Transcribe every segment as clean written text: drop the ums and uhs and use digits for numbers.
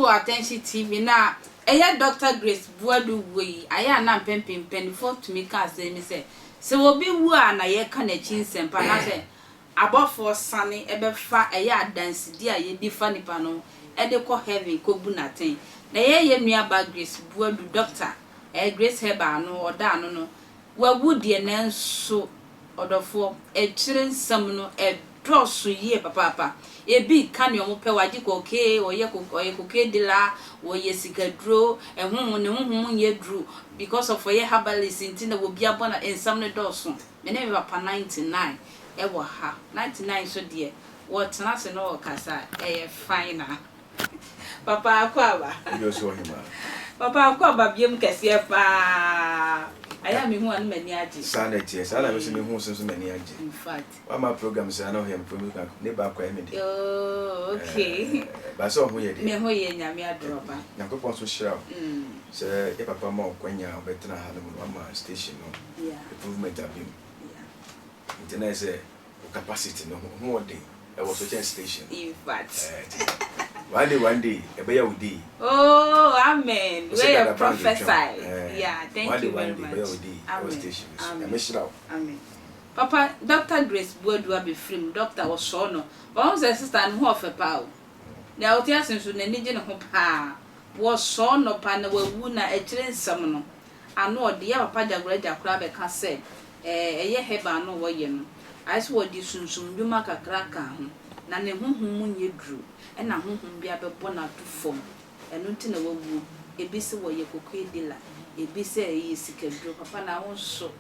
wɔ Attention TV na ɛyɛ Doctor Grace Boadu wuo yi, ayɛ a na mpɛn pii mpanimfoɔ tumi ka asɛm yi sɛ, sɛ obi wu a na yɛka n'akyi nsɛmpa anaasɛ abɔfoɔ sane bɛfa ɛyɛ adansedie a yɛdi fa nipa no ho de kɔ heaven kɔbu no atɛn. Na ɛyɛ yɛn nuabaa Grace Boadu, Doctor, ɛyɛ Grace Herbal ano, ɔda ano no, Wawu deɛ nanso ɔdɔfoɔ, akyire nsɛm no ɛdɔɔso yie papaapa. Ebi reka nea wɔpɛ, wagye kokee, ɔyɛ ɔyɛ kokee dila, ɔyɛ sikaduro, ɛhonhom ne honhom nyɛ duru because of ɔyɛ herbalist nti na obi abɔ no, nsɛm no dɔɔso. Me ne me papa 99 ɛwɔ ha, 99 nso deɛ wɔtena ase na wɔkasa a ɛyɛ fine a. Papa Akwaaba. Ebi ɔsɛ ɔhemaa. Papa Akwaaba biom kɛseɛ paa. Ayɛ a mehu a na m'ani agye. Saa na ɛteɛ. Saa na me nso mehu so nso m'ani agye. In fact. Wama program saa na ɔhwɛ me program ka ne ba akɔ ɛme de. Oh okay. Eh, ba sɛ ɔho yɛ deɛ. Me ho yɛ Nyame adom papa. Nyankopɔn nso hyira wo. Sɛ yɛ papa ma wo kwanya a wobɛtena ha no mu no wama station no improvement aba mu. Nti na ɛsɛ Wo capacity no ho ɔden ɛwɔ so kyɛn station. In fact. Ɛɛ ti one day one day ɛbɛyɛ wo day. Oh amen wei yɛ prophesy yeah thank you very much One day one day ɛbɛyɛ wo day ɛwɔ station no so. Nyame hyira wo. Amen papa Doctor Grace Boadu abɛfirim doctor wɔsɔɔ no wahu sɛ sister no ho ɔfɛ paa o nea ɔte ase nso n'ani gye ne ho paa wɔsɔɔ no paa na wawu na akyire nsɛm no Ano ɔde yɛ papa Gyagoraagya koraa bɛka sɛ ɛɛ ɛyɛ herbal no wɔyɛ no ayɛ sɛ wɔde sunsum dwuma kakra ka ho na ne honhom mu nyɛ duru ɛna honhom bi abɛbɔ no ato fam ɛno nti na wawuo ebi se wɔyɛ kokoe dila ebi sɛ ɛyɛ sikaduro papa na wo nso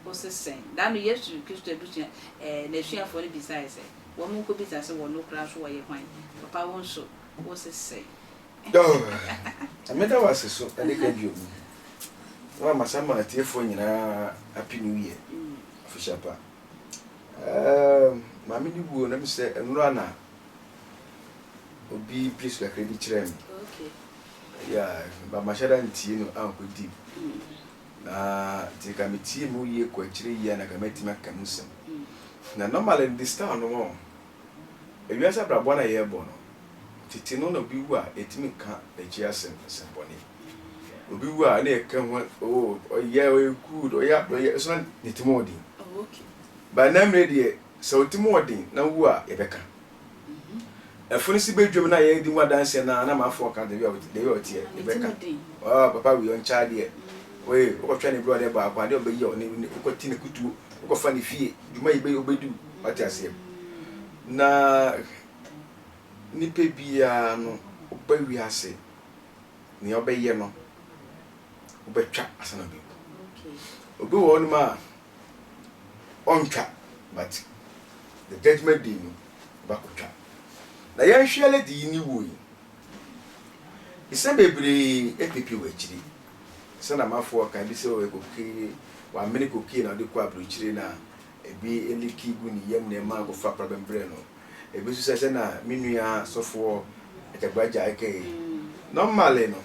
wo se sɛn da no Yesu Kristo abusua ɛɛ n'asuafoɔ no bisaeɛ sɛ wɔn nkɔ bisa sɛ wɔno koraa nso wɔyɛ hwan papa wo nso wo se sɛn. Na meda wo ase so de ka bio mu na wama sa ma atiefoɔ nyinaa happy new year afihyia pa. Um, maame ne wuo na mesɛ nnora na obi pie so kakra bi kyerɛɛ me. Okay. Yeah, ba mahyɛ da ntie no ankɔ deep. Na nti ka metie mu yie kɔ akyire yie a na ka mɛtumi aka mu nsɛm. Na normally the style no wɔn Ewiase abrabɔ no a yɛrebɔ no, tete no na obi wu a yɛtumi ka n'akyi asɛm, nsɛmmɔne. Obi wu a na yɛka ho oh ɔyɛ ɔyɛ good ɔyɛ ɔyɛ so na ne ti mu ɔden. Oh, Ba na mmerɛ deɛ sɛ wo ti mu ɔden na wu a yɛbɛka. Ɛfo no si bɛdwam na yɛdi ho adanseɛ na na amanfoɔ ka deɛ deɛ ɔteɛ yɛbɛka. Oh papa wei ɔnkyɛ adeɛ. Wei wokɔtwɛn ne berɛ ɔde baako adeɛ ɔbɛyɛ ne wokɔte ne kutuo wokɔfa ne fie dwuma yi bɛyɛ ɔbɛdi wate aseɛ. Na nipa biara no ɔba wiase nea ɔbɛyɛ no wobɛtwa ansa na wobɛwu. Obi wɔ hɔnom a ɔntwa but the judgement day no ɔbɛakɔtwa. Na yɛnhwɛ lady yi ne wuo yi, nsɛm bebree apiepie wɔ akyiri. Sɛnea amanfoɔ ka ebi sɛ ɔyɛ kokie, wamene kokie na ɔde kɔ aburokyire na Ebi liki gu ne yam na ɛma akɔfa prabɛm brɛ no. Ebi nso sɛ sɛnea me nua sɔfoɔ Agyagba Agyae ka yi, normally no,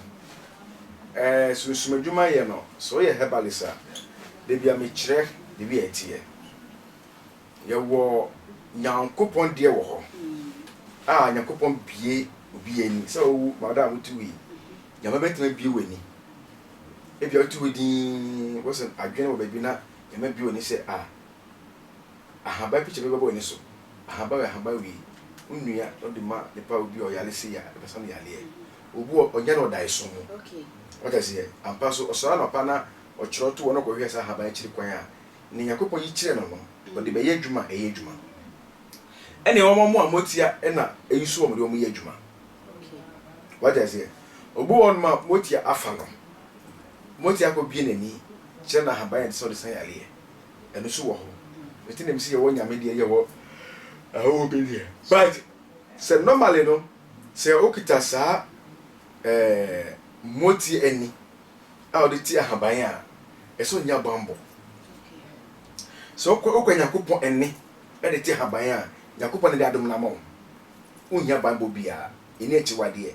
eh, sunsum adwuma yɛ no, sɛ woyɛ herbalist a, da bi a mekyerɛ the way a ɛteɛ. Yɛwɔ Nyankopɔn deɛ wɔ hɔ a Nyankopɔn bue obi ani sɛ wowu madam wote wei, Nyame bɛtumi abue w'ani. Ebia wote hɔ dinn, wosɛ adwene wɔ baabi na Nyame bue w'ani sɛ ah ahaban picture bi bɛba w'ani so, ahaban wei ahaban wei, wo nua na ɔde ma nipa obi a ɔyare sei a ɛbɛsa no yareɛ. Obi wɔ ɔnya no ɔdaeso mu. Wate aseɛ? Ampa so ɔsɔre anɔpa na ɔkyerɛw to hɔ na ɔkɔhwehwɛ saa ahaban akyiri kwan a nea Nyankopɔn yi kyerɛ no no ɔde bɛyɛ adwuma a ɛyɛ adwuma. Ɛne wɔn a motia na eyi so wɔn de wɔn yɛ adwuma. Wate aseɛ? Obi wɔ hɔnom a motia afa no, motia akɔbue n'ani kyerɛ no ahaban a ɛte sɛ ɔde sa yareɛ. Ɛno nso wɔ hɔ. Nti na mese yɛwɔ Nyame deɛ, yɛwɔ ahɔho bi deɛ. But sɛ normally no, sɛ wokita saa eh, motie ani a wode te ahaban a, ɛsɛ onya bammɔ. Sɛ wokɔ wokɔ Nyankopɔn ɛne ɛde te ahaban a, Nyankopɔn na ɛde adom no ama wo. Wonhia bammɔ biara. Ɛni akyiwadeɛ.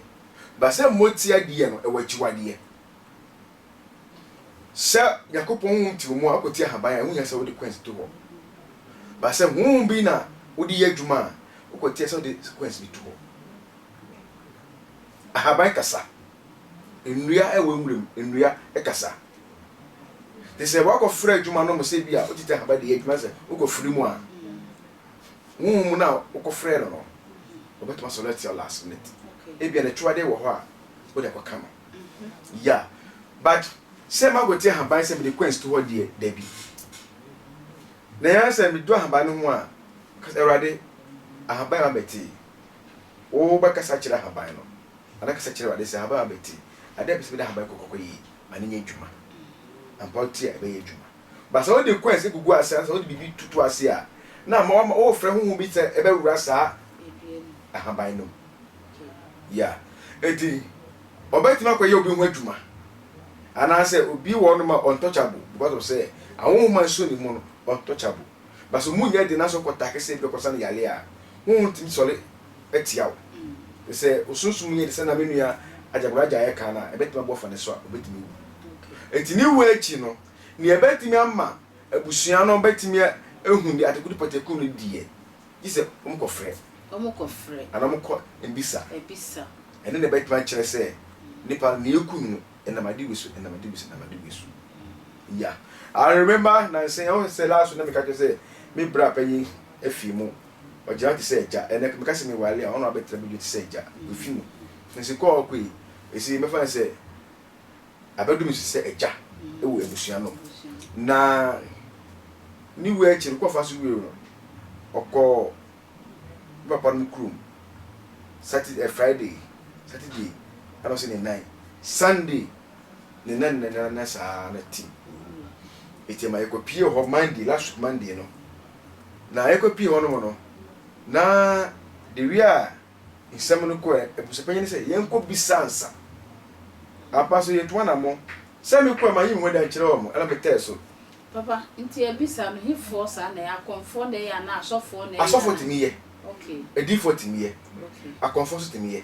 But sɛ motie adeɛ no, ɛwɔ akyiwadeɛ. Sɛ Nyankopɔn honhom te wo mu a, wokɔte ahaban a, ɛho hia sɛ wode coins to hɔ. But sɛ honhom bi na wode yɛ adwuma a, wokɔte a, ɛsɛ sɛ wode coins bi to hɔ. Ahaban kasa. Nnua ɛwɔ nwuram, nnua kasa. Te sɛ woakɔfrɛ adwuma no mo sɛ bi a wotete ahaban de yɛ adwuma sɛ wokɔfiri mu a, honhom no a wokɔfrɛ no, wɔbɛtumi asɔre atia wo last minute. Ebia n'akyiwadeɛ wɔ hɔ a wode akɔka no. Yeah. But sɛ makɔte ahaban sɛ mede coins to hɔ deɛ, dabi. Na ɛyɛ sɛ medu ahaban no ho a, kasa Awurade, ahaban a mabɛte, wobɛkasa kyerɛ ahaban no. Anaa kasa kyerɛ Awurade sɛ ahaban a mabɛte, adeɛ a pɛ sɛ mede ahaban kɔkɔkɔ yi, ma no nyɛ adwuma. Ampa wote a, ɛbɛyɛ adwuma. But sɛ wode coins gugu ase anaa sɛ wode biribi tutu ase a, na ama wama wofrɛ honhom bi sɛ ɛbɛwura saa ahaban no mu. Yeah. Enti ɔbɛtumi akɔyɛ obi ho adwuma anaasɛ obi wɔ hɔnom a untouchable because of sɛ ahonhom a ɛsɔ ne mu no untouchable. But sɛ ɔmu nyɛ den na sɛ ɔkɔtake sɛ ebi ɔkɔsa no yale a, honhom tumi sɔre tia wo. Te sɛ osunsum yɛ te sɛ na me nua Agyagoraagya ɛka no a, ɛbɛtumi abɔ afa ne so a, ɔbɛtumi awu. Enti ne wu akyi no, nea ɛbɛtumi ama abusua no bɛtumi ahu deɛ adekode pɔtee kum no deɛ, gye sɛ wɔkɔfrɛ. Wɔkɔfrɛ. Anaa wɔkɔ mbisa. Abisa. Ɛno na ɛbɛtumi akyerɛ sɛ nipa no nea eku no no, ɛnam ade wei so, ɛnam ade wei so, ɛnam ade wei so. Yeah. I remember nansa yi, ɛwɔ sɛ last week na meka kyerɛ sɛ me bra panyin afi mu. Ɔgyina hɔ te sɛ agya. Ɛnɛ meka sɛ meware a, ɔno abɛtena badwa te sɛ agya. Ofi mu. Nti kɔ a ɔkɔ yi, esi mɛfa no sɛ abɛdom so sɛ agya wɔ abusua no mu. Na ne wu akyi no, kɔfa so wie no, ɔkɔɔ ne papa no kurom Saturday, Friday, Saturday, ɛna ɔsɛ ne nan, Sunday, ne nan ne nan na saa na ti. Eti ma yɛkɔpie hɔ Monday, last week Monday no. Na yɛkɔpie hɔ nom no, na the way a nsɛm no kɔɛ, abusuapanyin no sɛ yɛnkɔ bisa ansa. Ampa so yɛtu anammɔn. Sɛ mekɔɛ ma yi me ho da nkyerɛ wɔn, ɛna metɛɛ so. Papa, nti abisa no, hefoɔ saa na ɛyɛ? Akɔmfoɔ na ɛyɛ anaa asɔfoɔ na ɛyɛ Asɔfoɔ anaa? tumi yɛ, adiyifoɔ tumi yɛ, akɔmfoɔ nso tumi yɛ,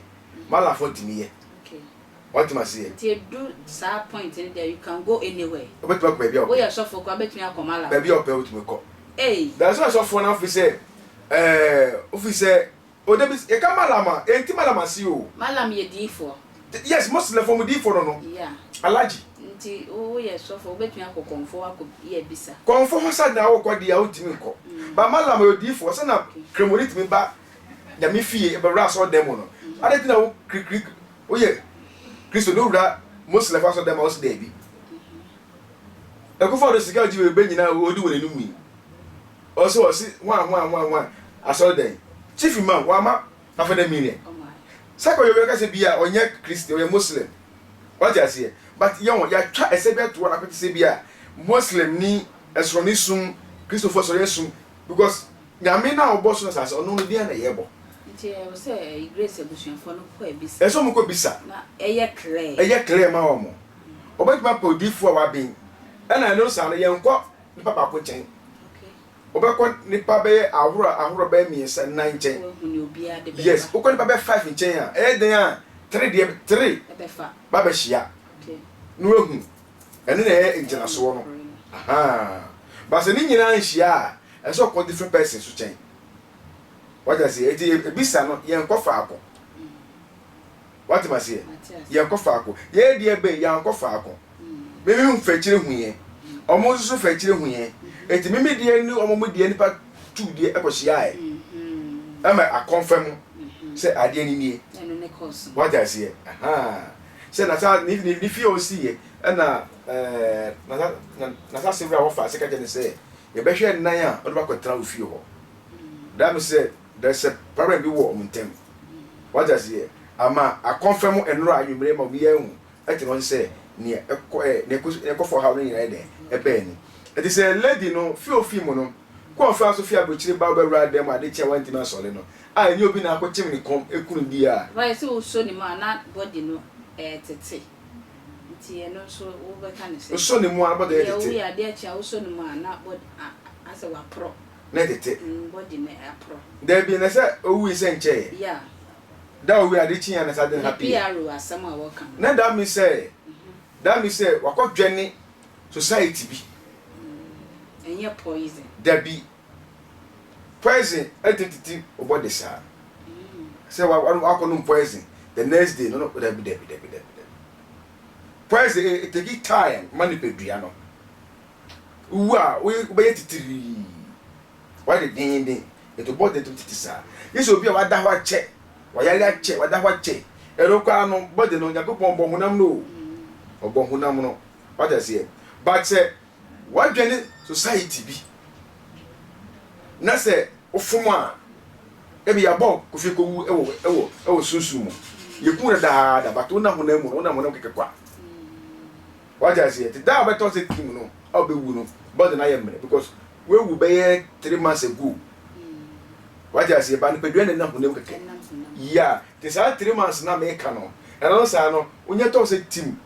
malafoɔ tumi yɛ. Woate me aseɛ? Nti ɛdu saa point no deɛ you can go anywhere. Wobɛtumi akɔ baabi a wopɛ. Woyɛ sɔfoɔ koraa wobɛtumi akɔ malam. Baabi a wopɛ wotumi kɔ. Ei! Nanso asɔfoɔ no afi sɛ ɛɛ wofi sɛ o dabi yɛka malam a yɛnte malam ase o. Malam yɛ diifoɔ. Yes Muslimfoɔ mo diifoɔ no no. Yeah. Alhaji. Nti wo woyɛ sɔfoɔ wobɛtumi akɔ kɔmfoɔ hɔ akɔ yɛ bisa. Kɔmfoɔ hɔ sa na wokɔ deɛ a wontumi nkɔ. But malam ɔyɛ odiifoɔ sɛ na kramoni tumi ba Nyame fie bɛwura asɔredan mu no adɛn nti na wo kri woyɛ Kristoni wowura Muslimfoɔ asɔredan mu a wose daabi. Akufo Addo sika a ɔgye wɔ bɛ nyinaa ɔdi wɔ n'anim yi. Ɔse ɔse hwan hwan hwan hwan asɔredan. Chief Imam wama 500 million. Sɛ kɔyɛ obi ɔka sɛ bi a ɔnyɛ Christian ɔyɛ Muslim. Wate aseɛ? But yɛn wɔ yɛatwa ɛsɛ bi ato hɔ na akɔte sɛ bi a Muslim ni ɛsorɔne sum Kristofo sɔre sum because Nyame no a ɔbɔ soro ne asase ɔno no deɛn na yɛbɔ? Nti ɛwɔ sɛ ɛyi Grace abusuafoɔ no kɔ abisa. Ɛsɛ wɔn kɔ bisa. Na ɛyɛ clear. Ɛyɛ clear ma wɔn. Wɔbɛtumi apɛ odiyifoɔ a waben. Ɛna ɛno saa no yɛnkɔ nipa baako nkyɛn. Wobɛkɔ nipa bɛyɛ ahorow ahorow bɛyɛ mmiɛnsa nnan nkyɛn. Woahu nea obiara de bɛba. Yes, wokɔ nipa bɛyɛ five nkyɛn a, ɛyɛ den a three deɛ three Ɛbɛfa. ba bɛhyia. Na woahu. Ɛno na ɛyɛ ngyinasoɔ no. Ahaa. But sɛ ne nyinaa nhyia a, ɛsɛ sɛ ɔkɔ different person so kyɛn. Wate aseɛ? Eti ebisa no yɛnkɔ faako. Wate aseɛ? Yɛnkɔ faako. Yɛn deɛ bɛn yɛankɔ faako. Mimi fa akyire hu yɛn. Ɔmo nso so fa akyire hu yɛn. Eti mimi deɛ ne ɔmo mo deɛ nipa tu deɛ ɛkɔ hyiaɛ. Ɛma akɔnfɛm sɛ adeɛ no nie. Wate aseɛ? Ahaa. Sɛ nasa ne ne fie a ɔsi yɛ ɛna ɛɛ nasa nasa se wura wɔfa ase ka kyerɛ ne sɛ yɛbɛhwɛ nnan a ɔde bakɔtena wo fie hɔ. That means sɛ there's a problem bi wɔ ɔmo ntɛm. Wate aseɛ? Ama akɔnfɛm nnora anwummere ma obiara ahu ɛte ne ho ase sɛ nea ɛkɔ ɛ nea ɛkɔ nea ɛkɔfa ɔhaw no nyinaa yɛ dɛn ɛbɛɛ ni. Ɛte sɛ lady no fi ofi mu no kɔ ɔfa so fi aburokyire ba ɔbɛwura dan mu ade kye a wantumi asɔre no a ɛnyɛ obi na akɔkyem ne kɔn eku no bi a. Why sɛ wosɔ ne mu a na body no ɛɛtete nti ɛno nso wobɛka ne sɛn? Wosɔ ne mu a na body no Deɛ ɛtete. woyɛ adeɛ kye a wosɔ ne mu a na body a asɛ waporɔ. Na ɛtete. Body no aporɔ. Dabi na sɛ owui sɛ nkyɛɛ. Yeah. Da a owui ade kye a na saa ade no Ne happen yɛ. PRO asɛm a wɔka no. Na that means sɛ that means sɛ wakɔ dwɛne society bi. Ɛnyɛ poison. Dabi. Poison ɛtumi tete wo body saa. Sɛ wa wakɔ nom poison. The next day no no dabi dabi dabi dabi dabi. Poison e e take time ma nipadua no. Wowu a wobɛyɛ titirii. Wayɛ dendeenden. Ɛto bɔ den tete saa. Gye sɛ obi a wada hɔ akyɛ, wayare akyɛ, wada hɔ akyɛ. Ɛno koraa no, body no, Nyankopɔn ɔbɔ honam no o. Ɔbɔ honam no. Wate aseɛ? But sɛ wadwene society bi na sɛ wofom a, ebi yɛabɔ Kofi Kowu wɔ wɔ wɔ sunsum mu. Yɛku wo dadaada but wonam honam mu no, wonam honam kɛkɛ kwa. Wate aseɛ? Nti da a ɔbɛtɔ sɛ team no a ɔbɛwu no, body no ayɛ mmerɛ because wawu bɛyɛ 3 months ago. Wate aseɛ? Ba nipadua na ɛnam honam kɛkɛ. Yeah, nti saa 3 months na meka no, ɛno no saa no, wonyɛ tɔ sɛ team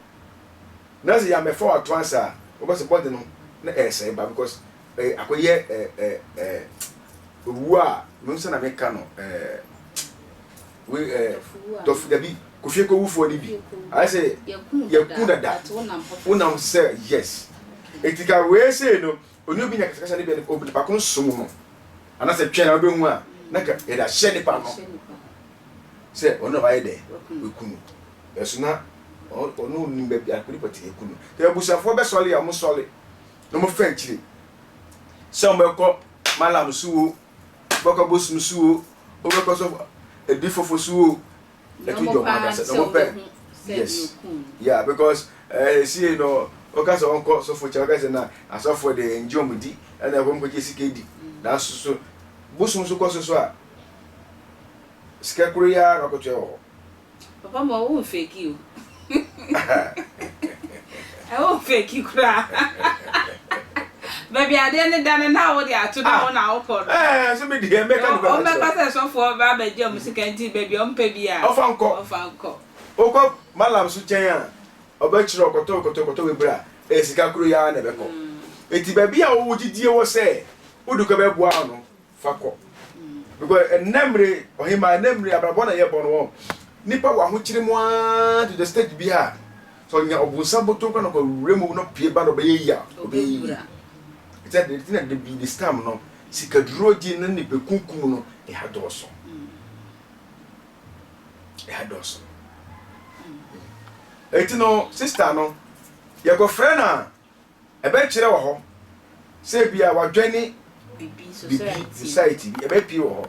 na sɛ yɛamɛfa wato ansa a, wobɛ sɛ body no na ɛresɛe ba because akɔyɛ owu a mehu sɛ na meka no we tɔfo dabi Kofie kɔwufoɔ no bi ayɛ sɛ yɛku dada wonam sɛ yes. Eti ka wei sei no, oni obi nya kasakasa ne bi obi nipa ko nsom no anaasɛ twɛn na wobɛhu a na ka yɛde ahyɛ nipa no sɛ ɔno na wayɛ dɛ weku no, ɛso na ɔno nim baabi a nipa te yɛku no. Nti abusuafoɔ bɛsɔre a, wɔn sɔre na wɔn fa akyire sɛ wɔn bɛkɔ malam so o, bɛkɔ bosom so o, wobɛkɔ so edi fofo so o, ɛto dwom ankasa na wɔn pɛ. Yes, yeah, because ɛɛ no wɔka sɛ wɔnkɔ sɔfo kyɛ, wɔka sɛ na asɔfo de ngye wɔn di ɛna wɔn kɔgye sika di, nanso so bosom so kɔ so so a sika koro yi ara na ɔkɔtoa wɔ hɔ. Papa ma ɔwɔ mfeki o, ɛwɔ mfeki koraa, baabi adeɛ ne da no na wode ato na wo na wokɔ no. Ɛɛ so mi deɛ mɛka nipa na kyerɛ. Ɔmbɛka sɛ sɔfoɔ ba abɛgye ɔmo sika nti baabi a ɔmpɛ bi a. Ɔfa nkɔ. Ɔfa nkɔ. Wokɔ malam so kyɛn a ɔbɛkyerɛ ɔkɔtɔ kɔtɔ kɔtɔ bebree a ɛyɛ sika koro yi ara na ɛbɛkɔ. Eti baabi a wowɔ gyidie wɔ sɛ wode kɔ bɛboa no, fa kɔ, because ɛnɛ mmere ɔhema, ɛnɛ mmere abrabɔ na yɛbɔ no wɔn nipa wɔ ahokyere mu ara to the stage bi a sɛ ɔnya ɔbonsam bɔtɔ kora na ɔkɔ wura mu na pie ba na ɔbɛyɛ yie a ɔbɛyɛ yie. Ɛsɛ de na de bi this time no sikaduro gye ne nipa kunkum no ɛha dɔɔso, ɛha dɔɔso. Eti no sister no yɛkɔfrɛ no a ɛbɛkyerɛ wɔ hɔ sɛ bi a wadwɛne bibi society bi ɛbɛpie wɔ hɔ,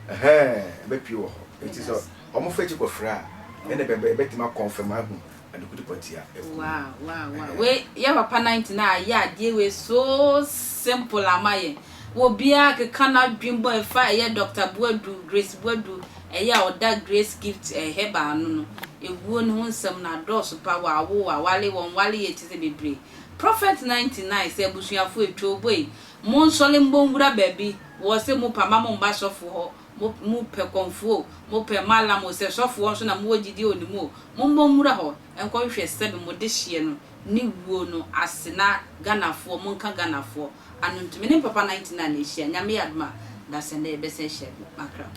ɛhɛn, ɛbɛpie wɔ hɔ. Eti sɛ ɔmo fɛ akyi kɔfrɛ a ɛna bɛbɛ ɛbɛtumi akɔnfɛm ahu adekode pɔte a ɛkɔ. Wow, wei yɛ papa 19 a yɛ adeɛ wei so simple ama yɛn. Obiara keka n'adwene bɔ ɛfa ɛyɛ Dr. Buadu, Grace Buadu, ɛyɛ a ɔda Grace Gift Herbal ano no, ewuo ne ho nsɛm no adɔɔso pa. Wɔawo, wɔawale, wɔn wale yɛ ti sɛ bebree. Prophet 99 sɛ abusuafo etwa oboe, mo nsɔre mbɔ nwura baabi wɔ sɛ mo pa ma mo mba sɔfo hɔ, mo mo pɛ kɔnfuo o, mo pɛ malam o, sɛ sɔfoɔ nso na mowɔ gyidie wɔ ne mu o, mommɔ nwura hɔ nkɔhwehwɛ sɛbe mo dehyeɛ no ne wuo no ase na Ghanafoɔ monka Ghanafoɔ ano ntumi ne papa 99 na ɛhyia. Nyame yɛ adom a dasɛn dɛ yɛbɛsɛn hyia bio makra.